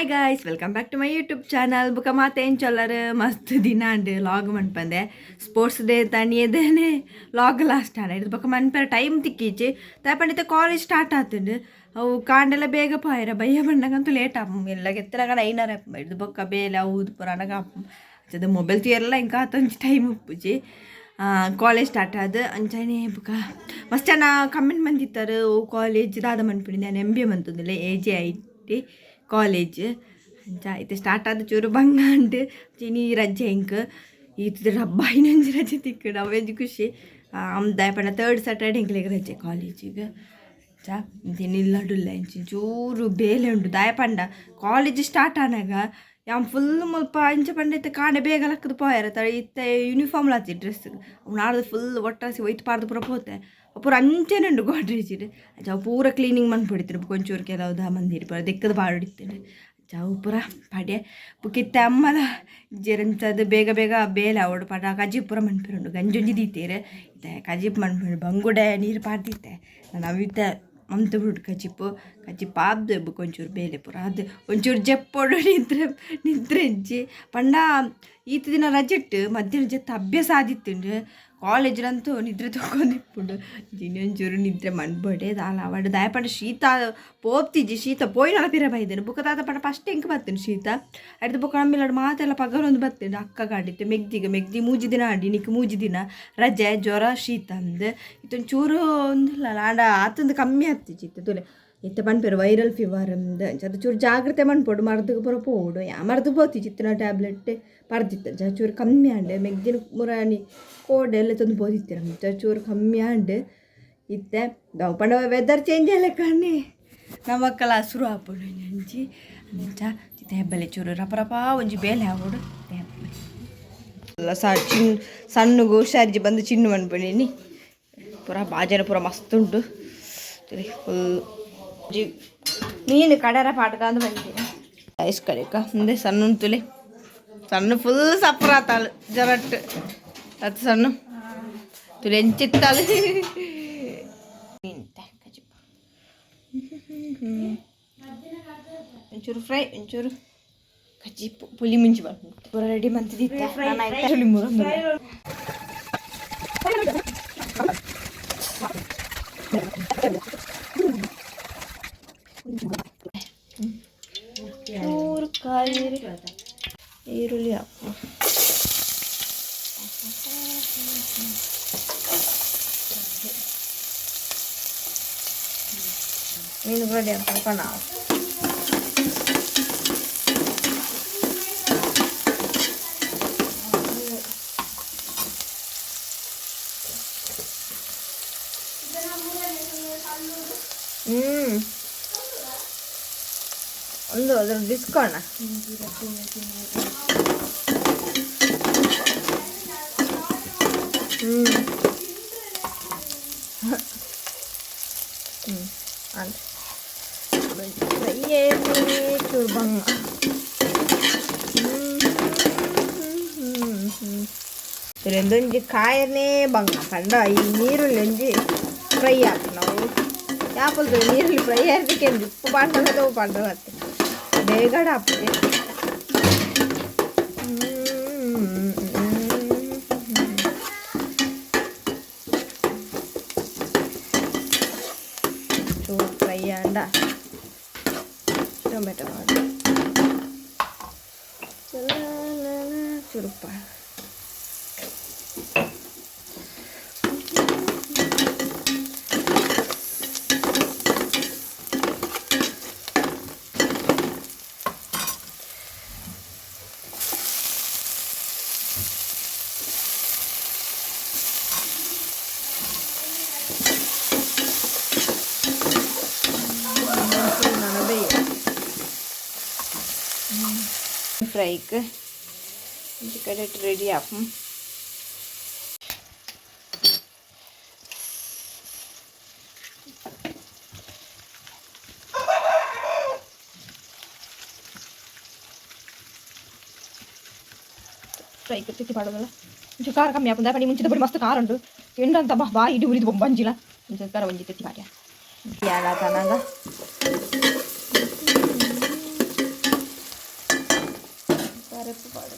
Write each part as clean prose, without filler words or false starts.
Guys, welcome back to my YouTube channel. ಬುಕ ಮಾತ ಎಂಚೊಲ್ಲರ್? ಮಸ್ತ್ ದಿನ ಅಂಡ್ ಲಾಗ್ ಮನ್ಪಂದೆ. ಸ್ಪೋರ್ಟ್ಸ್ ಡೇ ತನಿಯದೇನೆ ಲಾಗ್ ಲಾಸ್ಟ್ ಆಂಡ್. ಇದು ಬೊಕ ಮನ್ಪೆರೆ ಟೈಮ್ ತಿಕ್ಕಿಜಿ. ದಾಯೆ ಕಾಲೇಜ್ ಸ್ಟಾರ್ಟ್ ಆತುಂಡು. ಅವು ಕಾಂಡೆಲ ಬೇಗ ಪೋಯೆರೆ, ಬಯ್ಯ ಬನ್ನಗಂತೂ ಲೇಟ್ ಆಪುಂಡು. ಎಲ್ಲ ಎತ್ತನಗ 9 ಆಪುಂಡು. ಇದು ಬೊಕ್ಕ ಬೇಲೆ ಅವು ಪೂರ ಅನಗ ಆಪುಂಡು. ಮೊಬೈಲ್ ತೂಯೆರೆಲ ಎಂಕ್ ಆತೊಂಜಿ ಟೈಮ್ ಉಪ್ಪುಜಿ. ಕಾಲೇಜ್ ಸ್ಟಾರ್ಟ್ ಆದ್ ಅಂಚನೆ ಬೊಕ ಮಸ್ತ್ ಜನ ಕಮೆಂಟ್ ಮಂದಿತ್ತಾರೆ, ಓ ಕಾಲೇಜ್ ದಾದ ಮನ್ಪುನಿ? ಯಾನ್ ಎಂ.ಬಿ.ಎ ಮಂತೊಂದುಲ್ಲೆ, ಎ.ಜೆ.ಐ.ಟಿ ಕಾಲೇಜ್. ಅಂಚ ಇತ್ತೆ ಸ್ಟಾರ್ಟ್ ಆದ್ ಚೂರು ಬಂಗ ಅಂಡ್. ಇನಿ ರಜೆ ಎಂಕ್. ಈತ್ ರಬ್ಬ ಇನ್ನೊಂಜಿ ರಜೆ ತಿಕ್ಕುಂಡು, ಅವೆಂಜಿ ಖುಷಿ. ದಾಯೆ ಪಂಡ ತರ್ಡ್ ಸ್ಯಾಟರ್ಡೆ ಎಂಕ್ಲೆಗ್ ರಜೆ ಕಾಲೇಜಿಗ್. ಅಂಚ ಇನಿ ಇಲ್ಲಡುಲ್ಲೆ. ಇಂಚ ಚೂರು ಬೇಲೆ ಉಂಡು. ದಾಯೆ ಪಂಡ ಕಾಲೇಜ್ ಸ್ಟಾರ್ಟ್ ಆನಗ ಯಾನ್ ಫುಲ್ ಮುಲ್ಪ ಇಂಚ ಪಂಡ ಇತ್ತೆ ಕಾಂಡೆ ಬೇಗ ಲಕ್ಕುದು ಪೋಯೆರೆ ಇತ್ತೆ ಯೂನಿಫಾರ್ಮ್ ಲ ಆತಿ ಡ್ರೆಸ್. ಅವು ಫುಲ್ ಒಟ್ರಾಸಿ ಒಯ್ತು ಪಾರ್ದು ಪೂರ ಪೋತೆ. ಅವು ಪೂರ ಅಂಚನೆ ಉಂಡು ಗೋಡ್ರೇಜಿಡ್. ಅಂಚ ಅವು ಪೂರ ಕ್ಲೀನಿಂಗ್ ಮನ್ಪೊಡಿತ್ತ್ಂಡ್. ಬೊಕ ಒಂಚೂರು ಕೆಲವು ಮಂದಿರ್ ಪೂರ ದೆಕ್ಕುದು ಪಾಡೊಡಿತ್ತ್ಂಡ್. ಅಂಚ ಅವು ಪೂರ ಪಾಡ್ಯೆ. ಬೊಕ ಇತ್ತೆ ಅಮ್ಮಲ ಇಜ್ಜೆರ್. ಅಂಚಾದ್ ಬೇಗ ಬೇಗ ಬೇಲೆ ಆವೊಡು. ಪಂಡ ಕಜಿಪು ಪೂರ ಮನ್ಪೆರೆ ಉಂಡು. ಗಂಜಿ ಒಂಜಿ ದೀತೆರ್. ಇತ್ತೆ ಕಜಿಪು ಮನ್ಪೊಡು. ಬಂಗುಡೆ ನೀರು ಪಾಡ್ದಿತ್ತೆ ನನ ಅವು ಇತ್ತೆ ಮಂತ್ ಬುಡ್ ಕಜಿಪು. ಕಜಿಪು ಆದ್ ಬೊಕ ಒಂಚೂರು ಬೇಲೆ ಪೂರ ಆದ್ ಒಂಚೂರು ಜೆಪ್ಪೊಡು. ನಿದ್ರೆ ನಿದ್ರೆ ಇಜ್ಜಿ. ಪಂಡ ಈತ್ ದಿನ ರಜೆಟ್ ಮಧ್ಯಾಹ್ನ ಜೆತ್ತ್ ಅಭ್ಯಾಸ ಆದಿತ್ತುಂಡು. ಕಾಲೇಜ್ಡಂತೂ ನಿದ್ರೆ ತಗೊಂಡಿಪ್ಪುಂಡು. ಇನಿ ಒಂಚೂರು ನಿದ್ರೆ ಮನ್ಪೊಡೆ ದಾಲ ಆವಡ್. ದಾಯೆ ಪಂಡ ಶೀತ ಪೋಪ್ತಿಜ್ಜಿ. ಶೀತ ಪೋಯಿನಲ ಪಿರ ಬೈದ್ಂಡ್. ಬೊಕ ದಾದ ಪಂಡ ಫಸ್ಟ್ ಎಂಕ್ ಬತ್ತುಂಡು ಶೀತ. ಐಡ್ದ್ ಬೊಕ ನಮ್ಮಿಲ್ಲಡ್ ಮಾತೆಲ್ಲ ಪಗರೊಂದು ಬತ್ತುಂಡು. ಅಕ್ಕಗ್ ಆಂಡಿತ್ತೆ, ಮೆಗ್ದಿಗ್. ಮೆಗ್ದಿ 3 ದಿನ ಆಂಡ್. ಇನಿಕ್ 3 ದಿನ ರಜೆ, ಜ್ವರ ಶೀತ ಅಂದ್. ಇತ್ತೆ ಒಂಚೂರು ಉಂದುಲ್ಲ ಆಂಡ ಆತೊಂದು ಕಮ್ಮಿ ಆತಿಜಿ. ಇತ್ತೆ ತೂಲೆ, ಇತ್ತೆ ಪನ್ಪೆರ್ ವೈರಲ್ ಫೀವರ್ ಅಂದ್. ಅಂಚ ಚೂರು ಜಾಗ್ರತೆ ಮನ್ಪೊಡು. ಮರ್ದ್ಗ್ ಪೂರ ಪೋವೊಡು. ಯಾ ಮರ್ದ್ ಪೋತಿಜಿ. ಇತ್ತಿನ ಟ್ಯಾಬ್ಲೆಟ್ ಪರ್ದಿತ್ತೆ. ಅಂಚ ಚೂರು ಕಮ್ಮಿ ಆಂಡ್. ಮೆಗ್ದಿನ ಮುರಾನಿ ಕೋಡೆ ಲೆತ್ತೊಂದು ಪೋದಿತ್ತೆರ್. ಅಂಚ ಚೂರು ಕಮ್ಮಿ ಆಂಡ್ ಇತ್ತೆ. ದಾವು ಪಂಡ ವೆದರ್ ಚೇಂಜ್ ಆಯಿಲೆಕ್ಕನೆ ನಮಕ್ಕಲ ಶುರು ಆಪುಂಡು ಒಂಜಿ. ಅಂಚ ಇತ್ತೆ ಹೆಬ್ಬಲೆ ಚೂರು ರಪ ರಪ ಒಂಜಿ ಬೇಲೆ ಆವೊಡು. ಸಾ ಚಿನ್ ಸಣ್ಣಗು ಹುಷಾರ್ಜಿ ಬಂದು ಚಿನ್ನು ಮನ್ಪುನಿ. ಪೂರ ಬಾಜನ ಪೂರ ಮಸ್ತ್ ಉಂಟು. ಫುಲ್ ಮೀನು ಕಡರ ಪಾಟ್ಕಂದು ಬಂದಿನಿ ಐಸ್ ಕಡೆಕ. ಮುಂದೆ ಸಣ್ಣ ಉಂಟುಲೆ. ಸಣ್ಣ ಫುಲ್ ಸಫರ್ ಆತಾಳು ಜರಟ್ ಅದು. ಸಣ್ಣ ತುಲೆ ಎಂಚಿತ್ತಾಳು. ಕಜಿಪು ಒಂಚೂರು ಫ್ರೈ, ಒಂಚೂರು ಕಜಿಪು, ಪುಲಿ ಮುಂಚಿ ಬಂತು. ಪೂರ ರೆಡಿ ಮಂತಿದ್ದಿತ್ತ. ನಾನು ಮುರಂದು ಚೂರು ಕಾಯಿ ಈರುಳ್ಳಿ ಹಾಕು. ಮೀನು ರೆಡಿ ಹಾಕೋಣ ನಾವು. ಒಂದು ಅದ್ರ ಡಿಸ್ಕೌಂಟ್. ಹ್ಞೂ ಹ್ಞೂ ಚೂರು ಬಂಗ. ಒಂಜಿ ಕಾಯನೇ ಬಂಗ. ಪಂಡ ಈ ನೀರುಳ್ಳಿ ಒಂಜಿ ಫ್ರೈ ಹಾಕು ನಾವು. ಯಾಪಲ್ದು ನೀರುಳ್ಳಿ ಫ್ರೈ ಆರ್ದಕ್ಕೆ ಉಪ್ಪು ಪಾಂಡ ಪಾಂಡ ಮತ್ತೆ ಬೇಗ ಹಾಕ್ತದೆ. ಚೂರು ಫ್ರೈ ಆಂಡ ಟೊಮೆಟೊ ಮಾಡಿ ಚೂರು ಉಪ್ಪು. ಫ್ರೈಕ್ ಒಂಜಿ ಕಡೆಟ್ ರೆಡಿ ಆಪುಂಡು. ಫ್ರೈ ತೆತ್ತಿ ಪಾಡೋದಲ್ಲ. ಒಂಚೂರು ಖಾರ ಕಮ್ಮಿ ಆಪುಂಡು. ದಾಯೆ ಪಂಡ ಮುಂಚಿದ ಬಡಿ ಮಸ್ತ್ ಖಾರ ಉಂಡು. ಎಂಡ ಬಾ ಬಾ ಇಡಿ ಉರಿದು ಬಂಜಿಲ. ಒಂಚೂರು ಖಾರ ಒಂಜಿ ತೆತ್ತಿ ಪಾಡ್ಯ ಯಾಡ ತನಗ. ಅರೆಪು ಪಾಡು.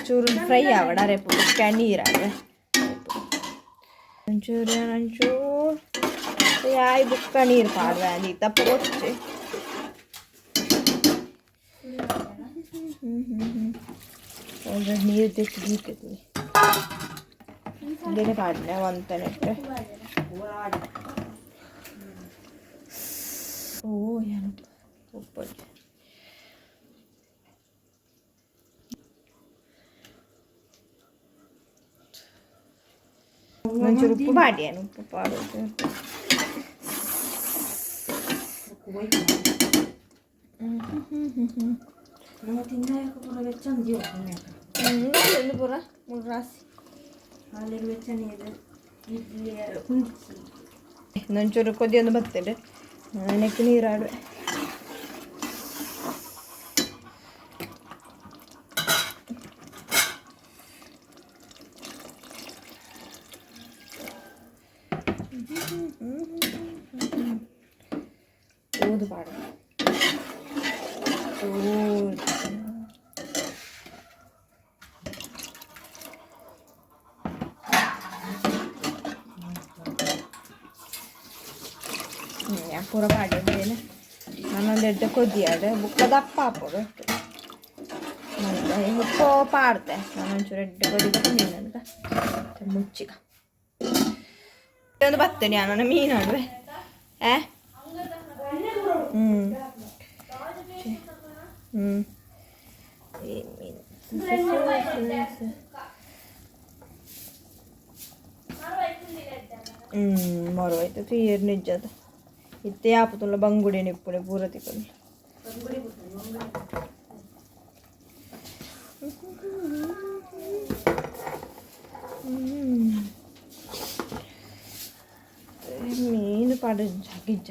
ಚೂರು ಫ್ರೈ ಆವಡ ಅರೆಪು ನೀರಾವೆ ಒಂಚೂರು ಒಂಚೂರು ಆಯ್ ಬುಕ್ಕ ನೀರು ಪಾಡ್ವೆ ಅದು ತಪ್ಪು ಗೊಚ್ಚಿ. ಆಲ್ರೆಡಿ ನೀರು ತೆಕ್ಕಿ ದೀಪದೆ ಇಂದೇನೆ ಪಾಡ್ನೆ ಒಂತನೆಟ್. ಓ ಏನು ಉಪ್ಪು. ಒಂಚೂರು ಉಪ್ಪು ಪಾಡ್ಯಾನು, ಉಪ್ಪು ಪಾಡೋದು. ನಮ್ಮ ತಿನ್ನಾಯಕ ಪೂರ ವೆಚ್ಚ ದಿಯೋ. ಒಂದು ಪೂರ ಮೂರು ರಾಸಿ. ಹಾಲಿಗೆ ವೆಚ್ಚ ನೀರು ಇಡ್ಲಿ ಕುಂಚಿ. ಒಂಚೂರು ಕೊದಿಯೊಂದು ಬರ್ತದೆ, ನೆಕ್ ನೀರಾಡುವೆ. ಊದು ಪಾಡು. ಪೂರ ಪಾಡಿದ್ದೇನೆ ನಾನೊಂದು ಎಡ್ಡೆ ಕೊದಿಯಾಡು ಬುಕ್ಕ ದಪ್ಪ ಹಾಕೋಡು. ಮತ್ತೆ ಉಪ್ಪು ಪಾಡ್ತೆ ನಾನು. ಒಂಚೂರು ಎಡ್ಡೆ ಕೊದಿ ಮೀನು ಮುಚ್ಚಿಗ ಒಂದು ಬರ್ತೇನೆ ನಾನು ಮೀನು ಅಡುವೆ. ಏ ಹ್ಞೂ ಹ್ಞೂ ಮೀನು ಹ್ಞೂ ಮರೋಯ್ತು ತೀರ್ ನಿಜದ ಇತ್ತೆ ಆಪುತ್ತುಲ್ಲ ಬಂಗುಡೆ ನಿಪ್ಪುಡೆ ಪೂರ ತಿಕ್ಕೊಂಡು. ಮೀನು ಪಾಡ ಜಾಗಿಜ್ಜ.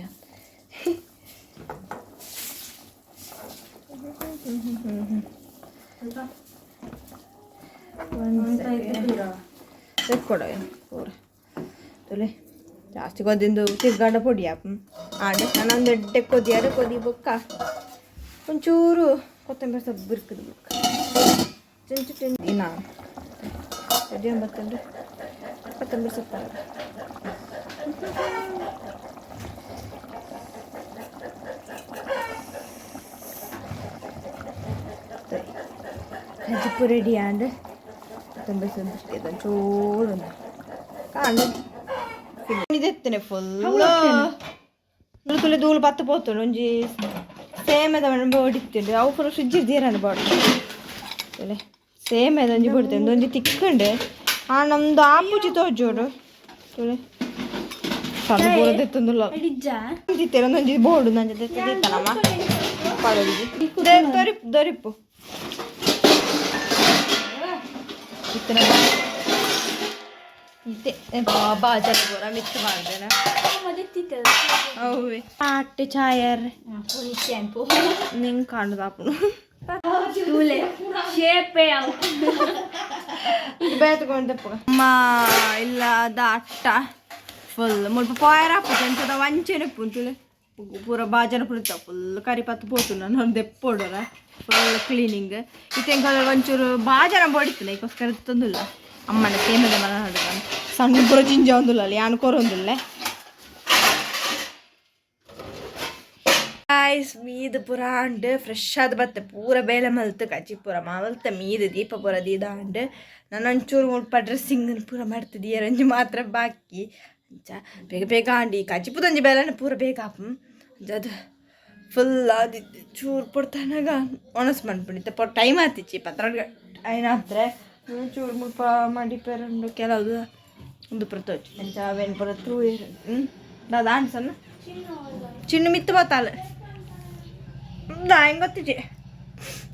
ತೆಕ್ಕೊಡ ಪೂರ ತುಲೆ ಜಾಸ್ತಿ ಕೊದಿಂದು ತಿರ್ಗಾಡ ಪೊಡಿ ಆಪ್ ಆಂಡ ನಾನೊಂದು ಎಡ್ಡೆ ಕೊದಿಯಾಡ ಕೊದಿ ಬೊಕ್ಕ ಒಂಚೂರು ಕೊತ್ತಂಬರಿ ಸೊಪ್ಪು ಬಿರ್ಕದ ಬೊಕ್ಕ ಚುಂಚು ಚುಂಚು ನಾ ರೆಡಿ ಬರ್ತಂದ್ರೆ ಕೊತ್ತಂಬರಿ ಸೊಪ್ಪು. ಕಜಿಪ್ಪು ರೆಡಿ ಆಂಡ್ ಕೊತ್ತಂಬರಿ ಸೊಪ್ಪು ಒಂಚೂರು ಕಾಂಡು ಇದೆತ್ತನೆ ಫುಲ್ ತುಲೆ ಧೂಳು ಪತ್ತು ಪೋತುಂಡು. ಒಂಜಿ ಸೇಮೆದ ಬೋಡಿತ್ತುಂಡು, ಅವು ಪೂರ ಫ್ರಿಜ್ ದೀರನ್ನು ಬೋಡು. ತುಲೆ ಸೇಮೆದ ಒಂಜಿ ಬೋಡ್ತುಂಡು, ಒಂಜಿ ತಿಕ್ಕುಂಡು. ಆ ನಮ್ದು ಆಪುಜಿ ತೋಜೋಡು. ತುಲೆ ಸಣ್ಣ ಪೂರ ದೆತ್ತೊಂದುಲ್ಲ ತಿತ್ತೇರ ಒಂಜಿ ಬೋಡು ನಂಜ ದೆತ್ತ ದಿತ್ತನಮ್ಮ ಪಾಡೊಂಜಿ ದೊರಿಪ್ಪು ದೊರಿಪ್ಪು ಇತ್ತನ ಇತ್ತೆ ಬಾಜಾರ ಪೂರ ಮಿಕ್ಸ್ ಮಾಡ್ದೇನ. ಅವೆ ಆಟೆ ಛಾಯರ್ ನಿಂಗೆ ಕಾಣದ ಆಪುನು. ಬೇತಕೊಂಡೆಪ್ಪ ಅಮ್ಮ ಇಲ್ಲ ಅದ ಅಟ್ಟ ಫುಲ್ ಮುಲ್ಪ ಪಾಯರ್ ಆಪುಜಿ ಅಂಚದ ವಂಚನೆ ಪುಂತುಲೆ ಪೂರ ಬಾಜನ ಪುರುತ ಫುಲ್ ಕರಿಪತ್ತು ಪೋತು. ನಾನು ದೆಪ್ಪೊಡರ ಫುಲ್ ಕ್ಲೀನಿಂಗ್ ಇತ್ತೆ. ಎಂಕಲ್ ಒಂಚೂರು ಬಾಜನ ಬೋಡಿತ್ತಲ್ಲ, ಈಕೋಸ್ಕರ ತಂದುಲ್ಲ. ಅಮ್ಮನ ಸೇಮದ ಮನ ನಡುವ ಸಣ್ಣ ಪೂರ ಜಿಂಜ ಒಂದುಲ್ಲ ಯಾನ್ ಕೊರೊಂದುಲ್ಲೆ. ಐಸ್ ಮೀದು ಪೂರ ಅಂಡ್ ಫ್ರೆಶ್ ಆದ ಬತ್ತೆ. ಪೂರ ಬೇಲೆ ಮಲ್ತು ಕಜ್ಜಿ ಪೂರ ಮಲ್ತ ಮೀದು ದೀಪ ಪೂರ ದೀದ ಅಂಡ್ ನಾನು ಒಂಚೂರು ಮುಲ್ಪ ಡ್ರೆಸ್ಸಿಂಗ್ ಪೂರ ಮಾಡ್ತಿದ್ದೀಯ ಒಂಜಿ ಮಾತ್ರ ಬಾಕಿ. ಅಂಚ ಬೇಗ ಬೇಗ ಆಂಡಿ ಕಜ್ಜಿಪುದೊಂಜಿ ಬೇಲೆನ ಪೂರ ಬೇಗ ಆಪು. ಅದು ಫುಲ್ ಅದು ಚೂರು ಪೊಡ್ತಾನಾಗ ಒಣಸ್ ಮನ್ಪುಂಡು. ಪೊ ಟೈಮ್ ಆತಿಚ್ಚಿ ಪತ್ರ ಐನಾತ್ರೆ ಚೂರು ಮುಲ್ಪ ಮಡಿಪೆರುಂಡು ಕೆಲವು ಒಂದು ಪುರ ತೋಚು. ಅಂಚ ಅವೇನು ಪೂರ ತೂಯೆರ್. ಹ್ಞೂ ದಾದ ಆಂಡ್ ಸಣ್ಣ ಚಿನ್ನು ಮಿತ್ತು ಬತ್ತಾಲ ಹೆಂಗೆ ಗೊತ್ತಿಜಿ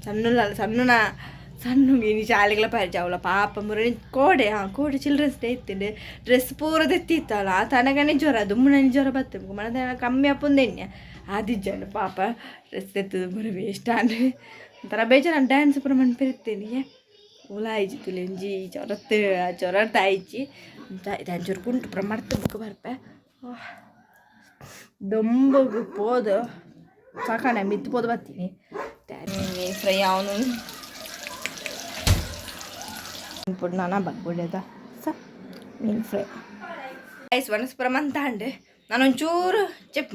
ಸಣ್ಣ ಸಣ್ಣನ ಸಣ್ಣ ಇನಿ ಶಾಲೆಗಳ ಪರಿಚಯ ಪಾಪ ಮುರಣಿ ಕೋಡೆ. ಹಾಂ, ಕೋಡೆ ಚಿಲ್ಡ್ರನ್ಸ್ ಡೇ ಇತ್ತಿಂಡು. ಡ್ರೆಸ್ ಪೂರ ತೆತ್ತಿತ್ತಲ್ಲ, ಆ ತನಗನೆ ಜ್ವರ ದುಮ್ಮುನನೆ ಜ್ವರ ಬತ್ತೆ ಮನ ಕಮ್ಮಿ ಆಪುಂದೆನ್ಯ ಆದಿಜ್ಜಂಡು. ಪಾಪ ಡ್ರೆಸ್ ತೆತ್ತದು ಪೂರ ವೇಸ್ಟ್ ಆಂಡ್ ಒಂಥರ ಬೇಜಾರು. ಡ್ಯಾನ್ಸ್ ಪೂರ ಮನ್ಪಿರ್ತೇನೆ. ಓಲ ಆಯ್ಜಿ ತುಲೆ ಒಂಜಿ ಜ್ವರತ್ತೆ ಜ್ವರ ಆಯ್ಜಿ. ಅಂಚೂರು ಕುಂಟು ಪೂರ ಮಡ್ತ್ ಬೊಕ್ಕ ಬರ್ಪೆ. ದೊಂಬುಗು ಪೋದು ಸಾಕಾಂಡ, ಮಿತ್ತ್ ಪೋದು ಬತ್ತೀನಿ. ಫ್ರೈ ಅವನು ನಾನ ಬಗ್ಗುಡ್ಯದ ಸ ಮೀನು ಫ್ರೈ. ಐಸ್ ಒಣಸ್ ಪೂರ ಮಂತಾಂಡ್. ನಾನು ಒಂಚೂರು ಚೆಪ್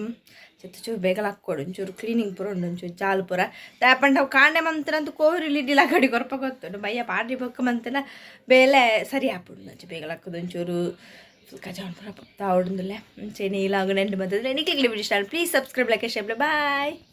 ಚೆತ್ತು ಚೂರು ಬೇಗ ಹಾಕ್ಕೊಡು, ಒಂಚೂರು ಕ್ಲೀನಿಂಗ್ ಪೂರ ಉಂಡು, ಒಂಚೂರು ಜಾಲ್ ಪೂರ. ದಾಯೆಪಂಡ ಅವು ಕಾಂಡೆ ಮಂತನಂತ ಕೋರಿ ಲಿಡ್ಡಿಲ ಗಡಿ ಕೊರ್ಪ ಗೊತ್ತುಂಡು. ಬಯ್ಯ ಪಾಡ್ರಿ ಬೊಕ್ಕ ಮಂತನ ಬೇಲೆ ಸರಿ ಆಪುಂಡು. ಅಂಚ ಬೇಗ ಹಾಕೋದು, ಒಂಚೂರು ಫುಲ್ ಕಜ ಪೂರ ಪೊತ್ತ ಆವೊಡುಂದುಲ್ಲೆ. ಅಂಚೆನೆ ಈ ಲಾಗ್ ನೆಂಟು ಬಂತಂದ್ರೆ ನಿಕ್ಲೆಗ್ ವಿಡಿಯೋ ಇಷ್ಟ, please subscribe, like, share. Bye.